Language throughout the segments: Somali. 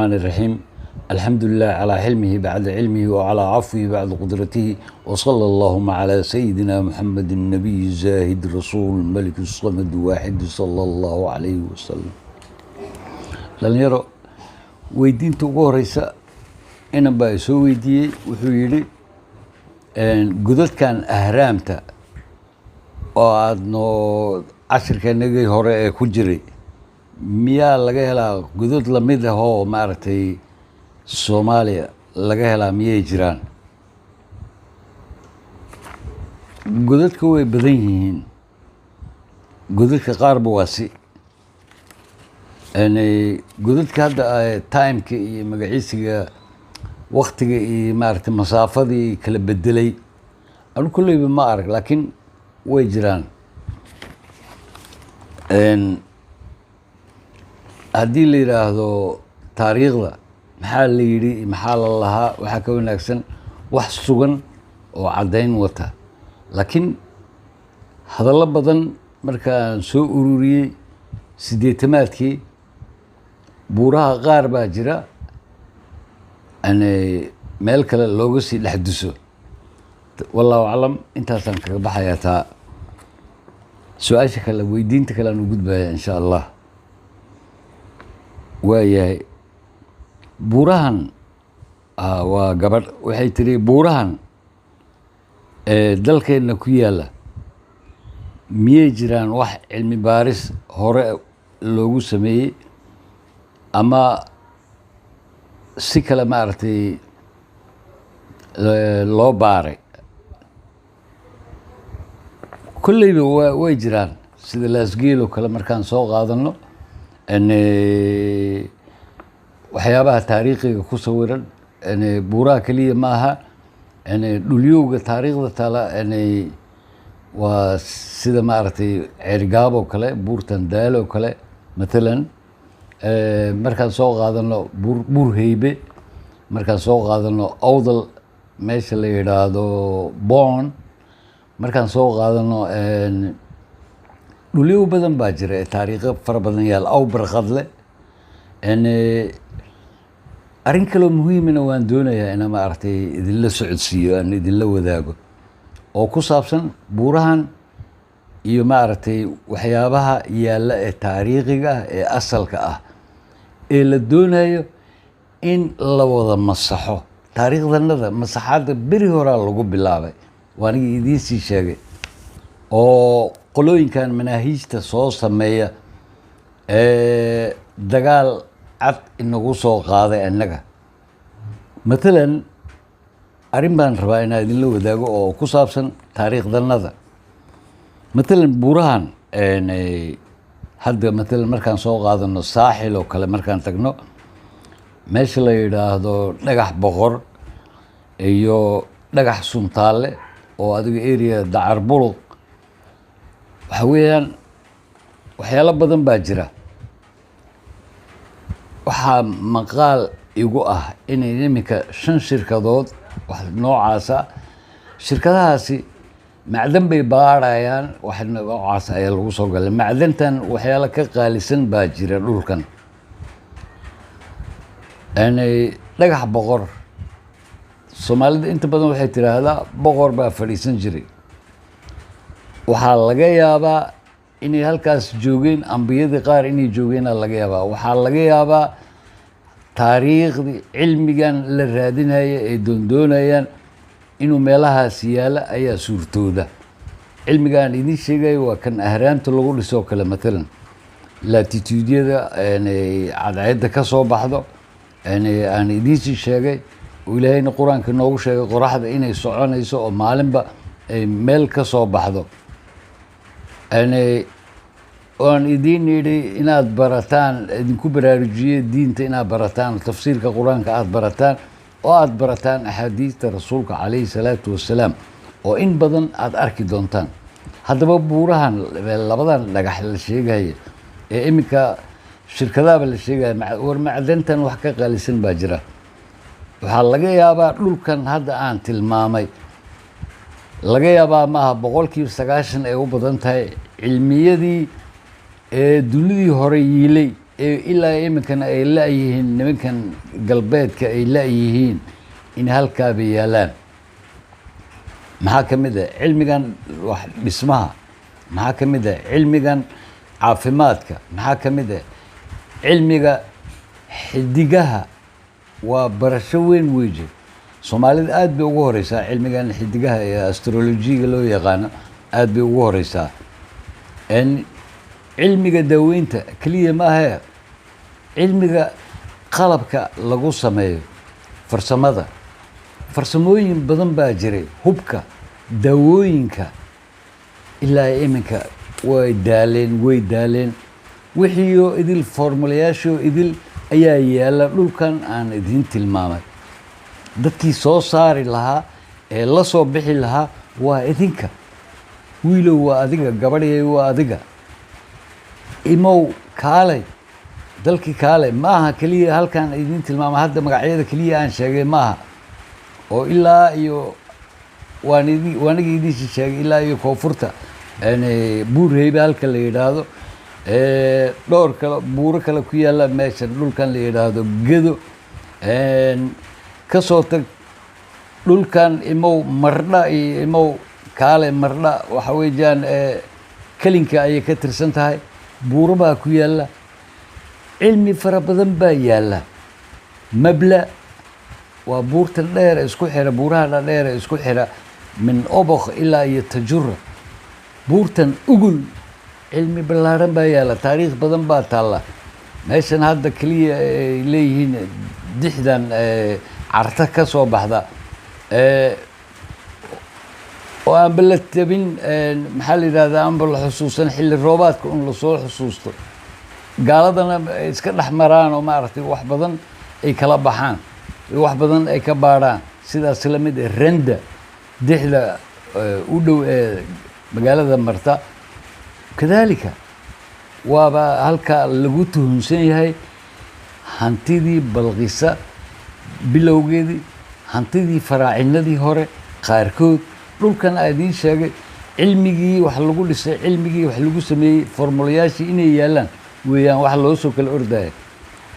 الرحمن الرحيم، الحمد لله على حلمه بعد علمه وعلى عفوه بعد قدرته، وصلى اللهم على سيدنا محمد النبي الزاهد الرسول الملك الصمد واحد، صلى الله عليه وسلم. Dhalinyaro, weydiinta ugu horeysa inan baa soo weydiiyey. Wuxuu yidhi, godadkan ahraamta oo aada noo cashirkanagii hore ee ku jiray, miyaa laga helaa godad lamid ah oo maaragtay Soomaaliya laga helaa? Miyay jiraan? Godadka way badan yihiin. Godadka qaarba waa si godadka hadda timeka iyo magaciisiga, waktiga iyo maaragtay masaafadii kala bedelay, anu kolleyba ma arag, laakiin way jiraan. Haddii la yidhaahdo taariikhda maxaa la yidhi, maxaa la lahaa, waxaa ka wanaagsan wax sugan oo caddayn wata. Laakiin hadallo badan markaan soo ururiyey 80-aadkii, buuraha qaar baa jira meel kale looga sii dhex duso. Wallahu aclam, intaasaan kaga baxayaa taa. Su-aasha kale, weydiinta kale aan u gudbaya insha Allah. Waayahay, buurahan waa gabadh, waxay tiri, buurahan ee dalkeenna ku yaalla miyay jiraan wax cilmi baaris hore loogu sameeyey ama si kale maaragtay loo baaray? Kolleyba way jiraan, sida Laasgeel oo kale markaan soo qaadano, waxyaabaha taariikhiga ku sawiran. Buuraha keliya ma aha, dhulyowga taariikhda taala waa sida maaragtay Ceergaab oo kale, buurtan Daal oo kale mathalan. Markaan soo qaadano Buur Heybe, markaan soo qaadano Awdal meesha la yidhaahdo Boon, markaan soo qaadano, dhulyow badan baa jira ee taariikho fara badan yaal, aw Barqadle. Arrin kaloo muhiimana waan doonayaa inaan maaragtay idinla socodsiiyo, aan idinla wadaago, oo ku saabsan buurahan iyo maaragtay waxyaabaha yaalla ee taariikhiga ah ee asalka ah ee la doonayo in la wada masaxo. Taariikhdanada masaxaadda beri horaa lagu bilaabay, waa anigii idiin sii sheegay, oo qolooyinkan manaahiijta soo sameeya ee dagaal cad inagu soo qaaday annaga. Mathalan, arrin baan rabaa inaan idinla wadaago oo ku saabsan taariikhdanada. Mathalan buurahan hadda, mathalan markaan soo qaadano Saaxil oo kale, markaan tagno meesha la yidhaahdo Dhagax Boqor iyo Dhagax Suntaalle oo adiga area Dacar Buluq, waxa weeyaan waxyaalo badan baa jira. Waxaa maqaal igu ah inay iminka shan shirkadood wax noocaasa, shirkadahaasi macdan bay baarayaan, wax noocaas ayaa lagu soo galay. Macdantan waxyaalo ka qaalisan baa jira dhulkan. Dhagax Boqor, Soomaalida inta badan waxay tidhaahdaa boqor baa fadhiisan jiray. Waxaa laga yaabaa inay halkaas joogeen ambiyadii qaar, inay joogeenaa laga yaabaa. Waxaa laga yaabaa taariikhdii cilmigan la raadinaya ay doondoonayaan inuu meelahaas yaala ayaa suurtooda. Cilmigaan idin sheegayo waa kan ahraamta lagu dhisoo kale, matalan latitude-yada cadceedda ka soo baxdo aan idiinsii sheegay, oo Ilaahayna Qur-aanka noogu sheegay qoraxda inay soconayso oo maalinba ay meel ka soo baxdo, oan idiin yidhi inaad barataan, idinku baraarujiye diinta inaad barataan, tafsiirka Qur-aanka aada barataan, oo aada barataan axaadiista Rasuulka calayhi salaatu wasalaam, oo in badan aada arki doontaan. Haddaba buurahan labadan dhagax la sheegaya ee iminka shirkadaaba la sheegaya, war macdantan wax ka qaalisan baa jira. Waxaa laga yaabaa dhulkan hadda aan tilmaamay, laga yaabaa maaha, 90% ay u badan tahay cilmiyadii ee dunidii hore yiilay Ee ilaa iminkana ay la-yihiin nimankan galbeedka, ay la-yihiin in halkaaba yaalaan. Maxaa ka mid ah cilmigan wax dhismaha? Maxaa ka mid ah cilmigan caafimaadka? Maxaa ka mid ah cilmiga xidigaha? Waa barasho weyn weje. Soomaalida aad bay ugu horeysaa cilmigan xidigaha ee astrolojiga loo yaqaano, aad bay ugu horeysaa. Cilmiga daaweynta keliya ma ahee, cilmiga qalabka lagu sameeyo, farsamada, farsamooyin badan baa jiray, hubka, daawooyinka. Ilaa iminka way daaleen, way daaleen. Wixiioo idil, formulayaashoo idil ayaa yaalla dhulkan aan idiin tilmaamay. Dadkii soo saari lahaa ee la soo bixi lahaa waa idinka. Wiilow, waa adiga. Gabadhyay, waa adiga. Imow, kaalay dalkii, kaalay. Ma aha keliya halkan idiin tilmaamay hadda, magacyada keliya aan sheegay ma aha, oo ilaa iyo waan idi waaniga idiin sheegay, ilaa iyo koonfurta Buurheybe halka la yidhaahdo, dhowr kale, buuro kale ku yaalla meeshan dhulkan la yidhaahdo Gedo. Ka soo tag dhulkan, imow Mardha iyo imow kaale. Mardha waxa weeyaan kelinka ayay ka tirsan tahay. Buuro baa ku yaalla, cilmi fara badan baa yaalla. Mabla waa buurta dheer ee isku xira buuraha dhadheer ee isku xira min Obok ilaa iyo Tajura. Buurtan Ugul cilmi ballaaran baa yaalla, taariikh badan baa taalla. Meeshan hadda keliya ay leeyihiin dixdan Carta ka soo baxda oo aanba la tabin, maxaa la yidhahdaa, aanba la xusuusan, xilli roobaadka un lasoo xusuusto, gaaladana ay iska dhex maraan oo maaragtay wax badan ay kala baxaan, wax badan ay ka baadhaan. Sidaas la mid eh Renda, dixda u dhow ee magaalada Marta, kadaalika waaba halka lagu tuhunsan yahay hantidii Balqisa bilowgeedii, hantidii faraacinadii hore qaarkood. Dhulkan aa idiin sheegay, cilmigii wax lagu dhisay, cilmigii wax lagu sameeyey, formulayaashii inay yaallaan weeyaan wax loo soo kala ordaya.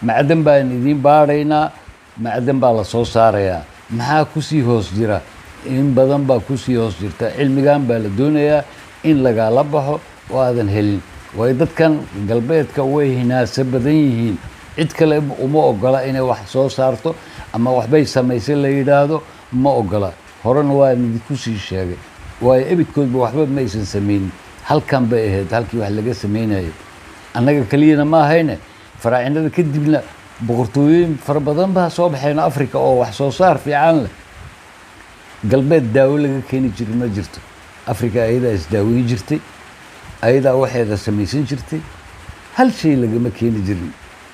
Macdan baan idiin baadhaynaa, macdan baa la soo saarayaa. Maxaa kusii hoos jira? In badan baa kusii hoos jirta. Cilmigan baa la doonayaa in lagala baxo oo aadan helin, waayo dadkan galbeedka way hinaaso badan yihiin. Cid kale uma ogola inay wax soo saarto ama waxbay samaysay la yidhaahdo, ma ogola. Horena waa idinku sii sheegay, waayo ebidkoodba waxba ma aysan sameynin. Halkan bay ahayd halkii wax laga sameynayay. Annaga keliyana ma ahayne, faraacinada kadibna boqortooyooyin fara badan baa soo baxeen Africa oo wax soo saar fiican leh. Galbeed daawo laga keeni jirin ma jirto. Africa ayadaa isdaaweyn jirtay, ayadaa waxeeda samaysan jirtay. Hal shay lagama keeni jirin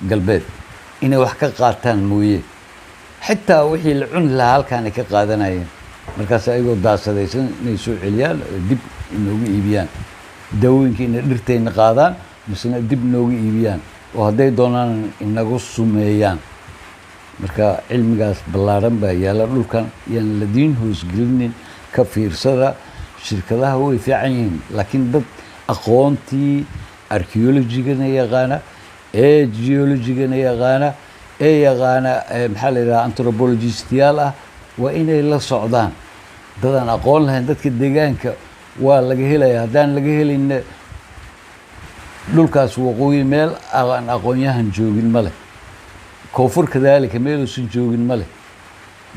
galbeed inay wax ka qaataan mooye. Xitaa wixii la cuni lahaa halkaanay ka qaadanayeen, markaas ayagoo daasadaysan inay soo celiyaan oo dib inoogu iibiyaan. Daawooyinka inay dhirtayna qaadaan, misena dib inoogu iibiyaan, oo hadday doonaan inagu sumeeyaan. Marka cilmigaas ballaaran baa yaalla dhulkan, yaan ladiin hoosgelinin. Ka fiirsada shirkadaha, way fiican yihiin, laakiin dad aqoontii archaeologigana yaqaana, ee geologigana yaqaana, ee yaqaana maxaa la yidhaha, anthropologistiyaal ah waa inay la socdaan. Dadaan aqoon lahayn, dadka deegaanka waa laga helaya. Haddaan laga helayna, dhulkaas waqooyi meel aan aqoon-yahan joogin ma leh. Koonfur kadaalika meeluusan joogin ma leh.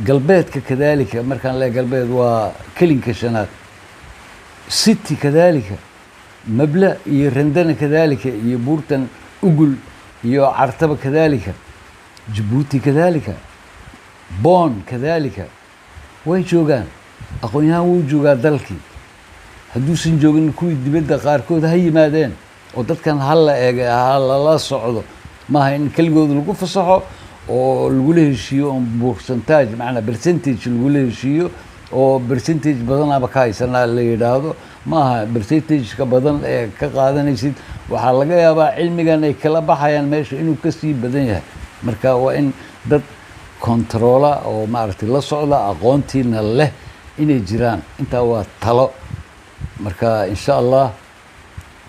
Galbeedka kadaalika, markaan leeyahay galbeed waa kelinka shanaad, City kadaalika, Mabla iyo Rendana kadaalika, iyo buurtan Ugul iyo Cartaba kadaalika, Jabuuti kadaalika, Boon kadaalika, way joogaan. Aqoon-yahan wuu joogaa dalkii. Hadduusan joogin, kuwii dibadda qaarkood ha yimaadeen oo dadkan ha la eega, ha lala socdo. Maaha in keligood lagu fasaxo oo lagula heshiiyo on percentage, macnaa percentage lagula heshiiyo, oo percentage badan aba ka haysanaa la yidhaahdo. Maaha percentage-ka badan ee ka qaadanaysid, waxaa laga yaabaa cilmigan ay kala baxayaan meesha inuu kasii badan yahay. Marka waa in dad controla oo maaragtay la socda, aqoontiina leh inay jiraan. Intaa waa talo. Marka insha Allah,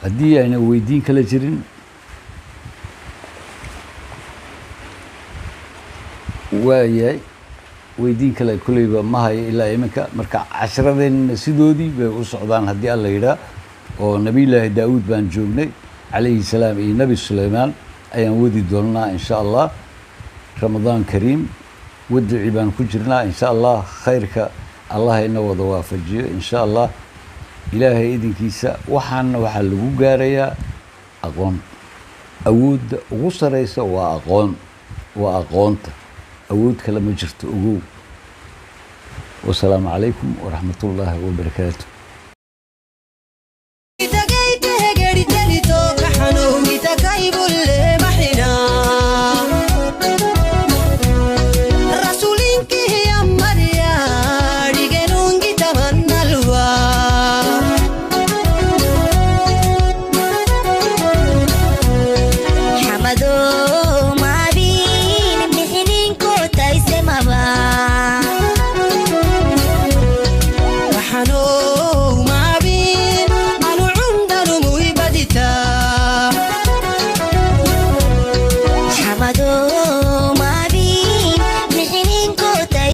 haddii ayna weydiin kala jirin. Waayahay, weydiin kale koleyba ma hayo ilaa iminka. Marka casharadeenna sidoodii bay u socdaan haddii Alla yidhaah, oo Nabiyullaahi Daawuud baan joognay calayhi salaam iyo Nebi Suleymaan ayaan wadi doonnaa insha Allah. Ramadaan kariim. Wadici baan ku jirnaa insha Allah. Khayrka Allah ina wada waafajiyo insha Allah, Ilaahay idinkiisa. Waxaana waxaa lagu gaarayaa aqoon. Awoodda ugu sareysa waa aqoon, waa aqoonta. Awood kale ma jirto, ogow. Wasalaamu calaykum waraxmatullaahi wabarakaatu.